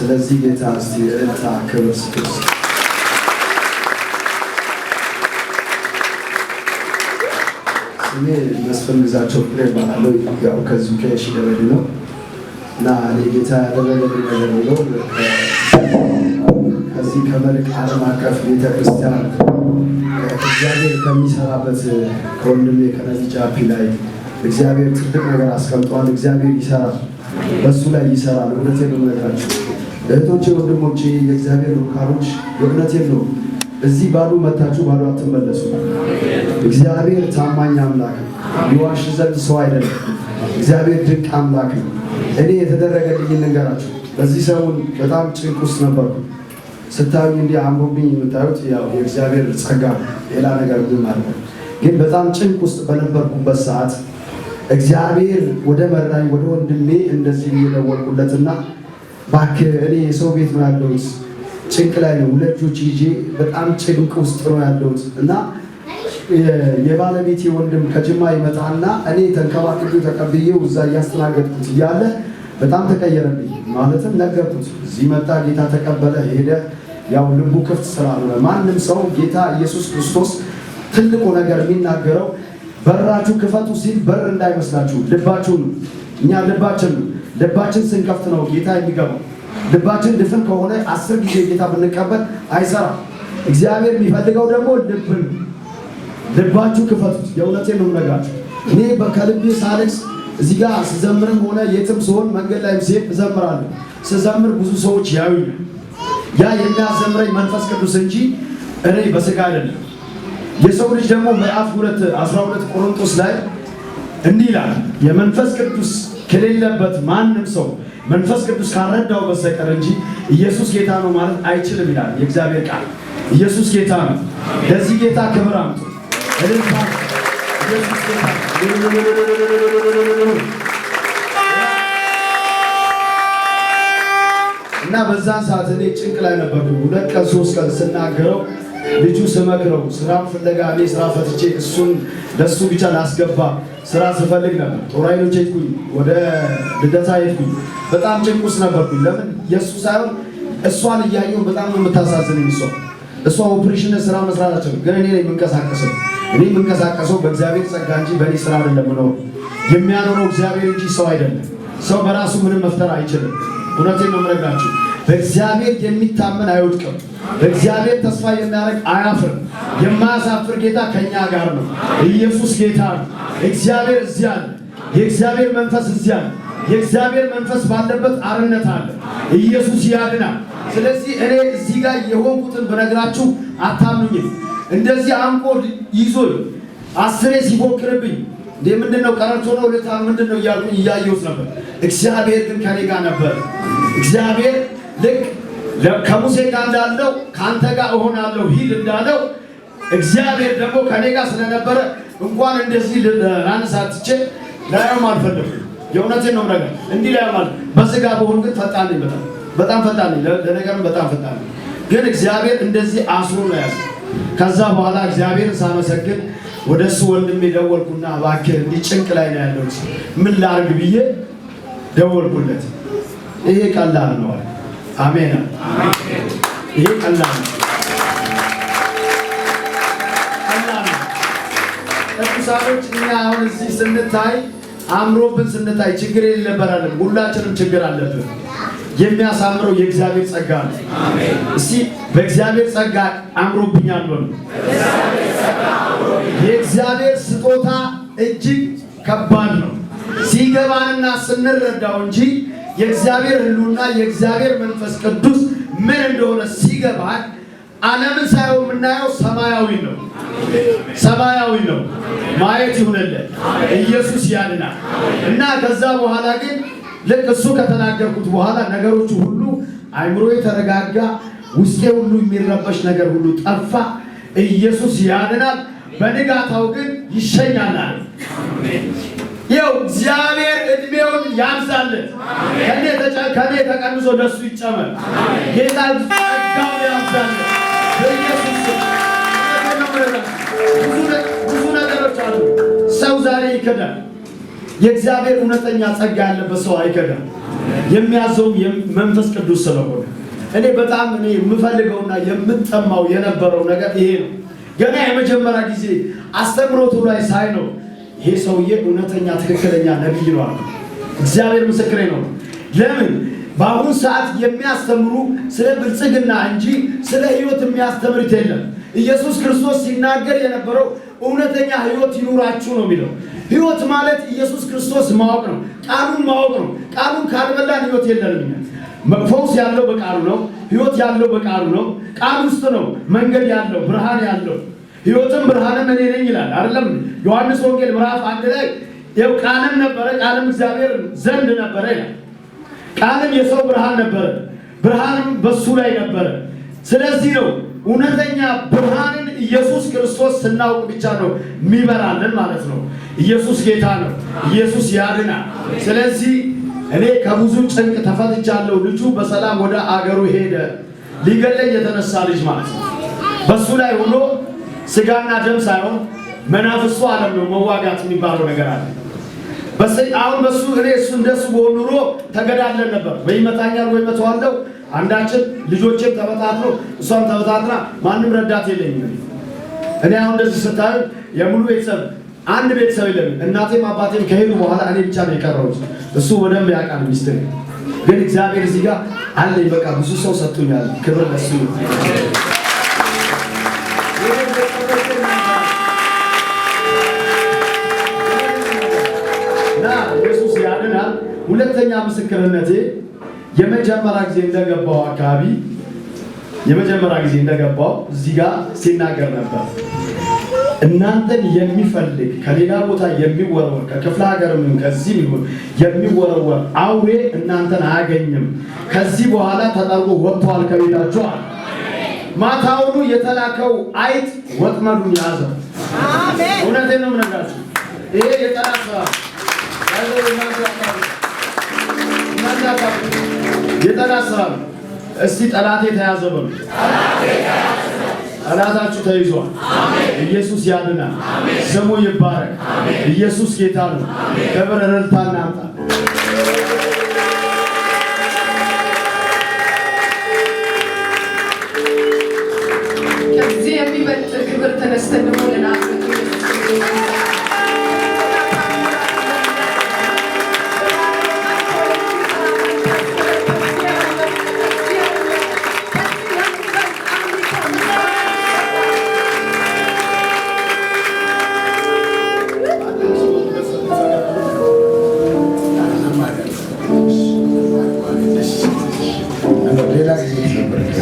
ስለዚህ ጌታ እስቲ እልልታ ክብር ስጡ። ስሜ መስፍን ግዛቸው ፍሬ እባላለሁ። ያው ከዚሁ ከየሺ ደበሌ ነው እና እኔ ጌታ ያደረገልኝ ነገር ቢኖር ከዚህ ከመልሕቅ ዓለም አቀፍ ቤተክርስቲያን እግዚአብሔር ከሚሰራበት ከወንድሜ ከነቢይ ጃፒ ላይ እግዚአብሔር ትልቅ ነገር አስቀምጧል። እግዚአብሔር ይሰራል፣ በእሱ ላይ ይሰራል። እውነቴን ነው የምነግራችሁ እህቶቼ፣ ወንድሞቼ፣ የእግዚአብሔር ልዑካኖች፣ የእውነቴን ነው። እዚህ ባዶ መታችሁ ባዶ አትመለሱ። እግዚአብሔር ታማኝ አምላክ ነው። ይዋሽ ዘንድ ሰው አይደለም። እግዚአብሔር ድንቅ አምላክ ነው። እኔ የተደረገልኝ ልንገራችሁ። በዚህ ሰሞን በጣም ጭንቅ ውስጥ ነበርኩ። ስታዩኝ እንዲህ አምሮብኝ የምታዩት ያው የእግዚአብሔር ጸጋ ነው፣ ሌላ ነገር ምንም አይደለም። ግን በጣም ጭንቅ ውስጥ በነበርኩበት ሰዓት እግዚአብሔር ወደ መራኝ ወደ ወንድሜ እንደዚህ እየደወልኩለትና እባክህ እኔ የሰው ቤት ነው ያለሁት፣ ጭንቅ ላይ ነው፣ ሁለት ልጆች ይዤ በጣም ጭንቅ ውስጥ ነው ያለሁት እና የባለቤቴ ወንድም ከጅማ ይመጣና እኔ ተንከባክቤው ተቀብዬው እዛ እያስተናገድኩት እያለ በጣም ተቀየረብኝ። ማለትም ነገርኩት፣ እዚህ መጣ፣ ጌታ ተቀበለ፣ ሄደ። ያው ልቡ ክፍት ስላልሆነ ማንም ሰው ጌታ ኢየሱስ ክርስቶስ ትልቁ ነገር የሚናገረው በራችሁ ክፈቱ ሲል በር እንዳይመስላችሁ ልባችሁ ነው። እኛ ልባችን ነው። ልባችን ስንከፍት ነው ጌታ የሚገባው። ልባችን ድፍን ከሆነ 10 ጊዜ ጌታ ብንቀበል አይሰራም። እግዚአብሔር የሚፈልገው ደግሞ ልብን፣ ልባችሁ ክፈቱት። የእውነቴን ነው የምነግራችሁ። እኔ ከልቤ ሳለቅስ እዚህ ጋር ስዘምርም ሆነ የትም ስሆን መንገድ ላይም ስሄድ እዘምራለሁ። ስዘምር ብዙ ሰዎች ያዩኛል። ያ የሚያዘምረኝ መንፈስ ቅዱስ እንጂ እኔ በስጋ አይደለም። የሰው ልጅ ደግሞ ምዕራፍ 2:12 ቆሮንቶስ ላይ እንዲህ ይላል፣ የመንፈስ ቅዱስ ከሌለበት ማንም ሰው መንፈስ ቅዱስ ካልረዳው በስተቀር እንጂ ኢየሱስ ጌታ ነው ማለት አይችልም ይላል የእግዚአብሔር ቃል። ኢየሱስ ጌታ ነው። ለዚህ ጌታ ክብር አምጡ። እልልታ። ኢየሱስ ጌታ ነው። እና በዛን ሰዓት እኔ ጭንቅ ላይ ነበርኩ። 2 ቀን 3 ቀን ስናገረው ልጁ ስመክረው ስራም ፍለጋ እኔ ስራ ፈትቼ እሱን ለሱ ብቻ ላስገባ ስራ ስፈልግ ነበር። ጦር ኃይሎች ሄድኩኝ፣ ወደ ልደታ ሄድኩኝ። በጣም ጭንቅ ውስጥ ነበርኩኝ። ለምን የእሱ ሳይሆን እሷን እያየሁ በጣም ነው የምታሳዝነኝ። እሷ ኦፕሬሽን ስራ መስራት አልችልም፣ ግን እኔ ነኝ የምንቀሳቀሰው። እኔ የምንቀሳቀሰው በእግዚአብሔር ጸጋ እንጂ በእኔ ስራ አይደለም። የምኖረው የሚያኖረው እግዚአብሔር እንጂ ሰው አይደለም። ሰው በራሱ ምንም መፍጠር አይችልም። እውነቴን ነው የምነግራችሁ። በእግዚአብሔር የሚታመን አይወድቅም። በእግዚአብሔር ተስፋ የሚያደርግ አያፍርም። የማያሳፍር ጌታ ከኛ ጋር ነው። ኢየሱስ ጌታ ነው። እግዚአብሔር እዚያ ነው። የእግዚአብሔር መንፈስ እዚያ ነው። የእግዚአብሔር መንፈስ ባለበት አርነት አለ። ኢየሱስ ያድናል። ስለዚህ እኔ እዚህ ጋር የሆንኩትን ብነግራችሁ አታምኑኝም። እንደዚህ አንቆ ይዞኝ 10 ሲፎክርብኝ እንዴ ምንድነው ቀረርቶ ነው ለታ ምንድነው እያልኩኝ እያየሁት ነበር። እግዚአብሔር ግን ከኔ ጋር ነበር። እግዚአብሔር ልክ ከሙሴ ጋር እንዳለው ካንተ ጋር እሆናለሁ ሂድ እንዳለው እግዚአብሔር ደግሞ ከኔ ጋር ስለነበረ እንኳን እንደዚህ ላነሳትቼ ላየውም አልፈለኩም። የእውነቴን ነው የምነግርህ። እንዲህ ላየውም አልፈለኩም። በስጋ ብሆን ግን ፈጣን ነኝ፣ በጣም በጣም ፈጣን ነኝ፣ ለነገርም በጣም ፈጣን ነኝ። ግን እግዚአብሔር እንደዚህ አስሮ ነው ያዘኝ። ከዛ በኋላ እግዚአብሔርን ሳመሰግን ወደ እሱ ወንድሜ ደወልኩና እባክህ እንዲህ ጭንቅ ላይ ነው ያለሁት ምን ላድርግ ብዬ ደወልኩለት። ይሄ ቀላል ነው አለ። አሜን። ይሄ ቀላል ነው፣ ቀላል ነው። ቅዱሳኖች እኛ አሁን እዚህ ስንታይ አምሮብን ስንታይ ችግር የሌለበት አይደለም። ሁላችንም ችግር አለብን። የሚያሳምረው የእግዚአብሔር ጸጋ ነው። እስቲ በእግዚአብሔር ጸጋ አምሮብኛል በሉ። የእግዚአብሔር ስጦታ እጅግ ከባድ ነው ሲገባንና ስንረዳው እንጂ የእግዚአብሔር ሕልውና የእግዚአብሔር መንፈስ ቅዱስ ምን እንደሆነ ሲገባን ዓለምን ሳይሆን የምናየው ሰማያዊ ነው። ሰማያዊ ነው ማየት ይሁንልን። ኢየሱስ ያድናል። እና ከዛ በኋላ ግን ልክ እሱ ከተናገርኩት በኋላ ነገሮቹ ሁሉ አይምሮዬ ተረጋጋ፣ ውስጤ ሁሉ የሚረበሽ ነገር ሁሉ ጠፋ። ኢየሱስ ያድናል። በንጋታው ግን ይሸኛል አለ። ይኸው እግዚአብሔር እድሜውን ያብዛልን። ከኔ ተቀንሶ ለሱ ይጨመር። ጌታ ጸጋውን ያብዛልን በኢየሱስ ስም። ብዙ ነገሮች አሉ። ሰው ዛሬ ይከዳል። የእግዚአብሔር እውነተኛ ጸጋ ያለበት ሰው አይከዳም። የሚያዘውም መንፈስ ቅዱስ ስለሆነ እኔ በጣም እኔ የምፈልገውና የምጠማው የነበረው ነገር ይሄ ነው። ገና የመጀመሪያ ጊዜ አስተምሮቱ ላይ ሳይ ነው ይሄ ሰውዬ እውነተኛ ትክክለኛ ነቢይ ነው አልኩ። እግዚአብሔር ምስክሬ ነው። ለምን በአሁኑ ሰዓት የሚያስተምሩ ስለ ብልጽግና እንጂ ስለ ሕይወት የሚያስተምሩት የለም። ኢየሱስ ክርስቶስ ሲናገር የነበረው እውነተኛ ሕይወት ይኑራችሁ ነው የሚለው። ሕይወት ማለት ኢየሱስ ክርስቶስ ማወቅ ነው፣ ቃሉን ማወቅ ነው። ቃሉን ካልበላን ሕይወት የለንም። እኛ ፈውስ ያለው በቃሉ ነው። ሕይወት ያለው በቃሉ ነው። ቃል ውስጥ ነው መንገድ ያለው፣ ብርሃን ያለው። ሕይወትም ብርሃንም እኔ ነኝ ይላል አይደለም? ዮሐንስ ወንጌል ምዕራፍ 1 ላይ ይኸው ቃልም ነበረ፣ ቃልም እግዚአብሔር ዘንድ ነበረ ይላል። ቃልም የሰው ብርሃን ነበረ፣ ብርሃንም በሱ ላይ ነበረ። ስለዚህ ነው እውነተኛ ብርሃንን ኢየሱስ ክርስቶስ ስናውቅ ብቻ ነው የሚበራልን ማለት ነው። ኢየሱስ ጌታ ነው። ኢየሱስ ያድናል። ስለዚህ እኔ ከብዙ ጭንቅ ተፈትቻለሁ። ልጁ በሰላም ወደ አገሩ ሄደ። ሊገለኝ የተነሳ ልጅ ማለት ነው። በሱ ላይ ሆኖ ስጋና ደም ሳይሆን መናፍስቱ ዓለም ነው መዋጋት የሚባለው ነገር አለ። አሁን በሱ እኔ እሱ እንደሱ በሆን ኑሮ ተገዳለን ነበር። ወይ ይመታኛል ወይ መተዋለሁ። አንዳችን ልጆቼም ተበታትኖ እሷም ተበታትና ማንም ረዳት የለኝም። እኔ አሁን እንደዚህ ስታዩ የሙሉ ቤተሰብ አንድ ቤተሰብ የለም። እናቴም አባቴም ከሄዱ በኋላ እኔ ብቻ ነው የቀረሁት። እሱ በደንብ ያውቃል ሚስጥር። ግን እግዚአብሔር እዚህ ጋር አለኝ። በቃ ብዙ ሰው ሰጥቶኛል። ክብር ለሱ ይሁን። እና ኢየሱስ ያድናል። ሁለተኛ ምስክርነቴ የመጀመሪያ ጊዜ እንደገባው አካባቢ፣ የመጀመሪያ ጊዜ እንደገባው እዚህ ጋር ሲናገር ነበር። እናንተን የሚፈልግ ከሌላ ቦታ የሚወረወር፣ ከክፍለ ሀገርም ይሁን ከዚህም ይሁን የሚወረወር አውሬ እናንተን አያገኝም። ከዚህ በኋላ ተጠርጎ ወጥቷል ከቤታችሁ አለ። ማታውኑ የተላከው አይጥ ወጥመዱን ያዘው። እውነቴን ነው የምነግራችሁ። ይሄ የጠላት ስራ ነው። ያለው እናንተ አታውቁም። የጠላት ስራ ነው። እስቲ ጠላቴ ተያዘ በሉ። ጠላታችሁ ተይዟል። ኢየሱስ ያድናል። ስሙ ይባረክ። ኢየሱስ ጌታ ነው። ክብር እልልታ እናምጣ። ከዚህ የሚበልጥ ክብር ተነስተን ደግሞ ለናዝሬቱ ኢየሱስ። ሌላ ጊዜ ነበር።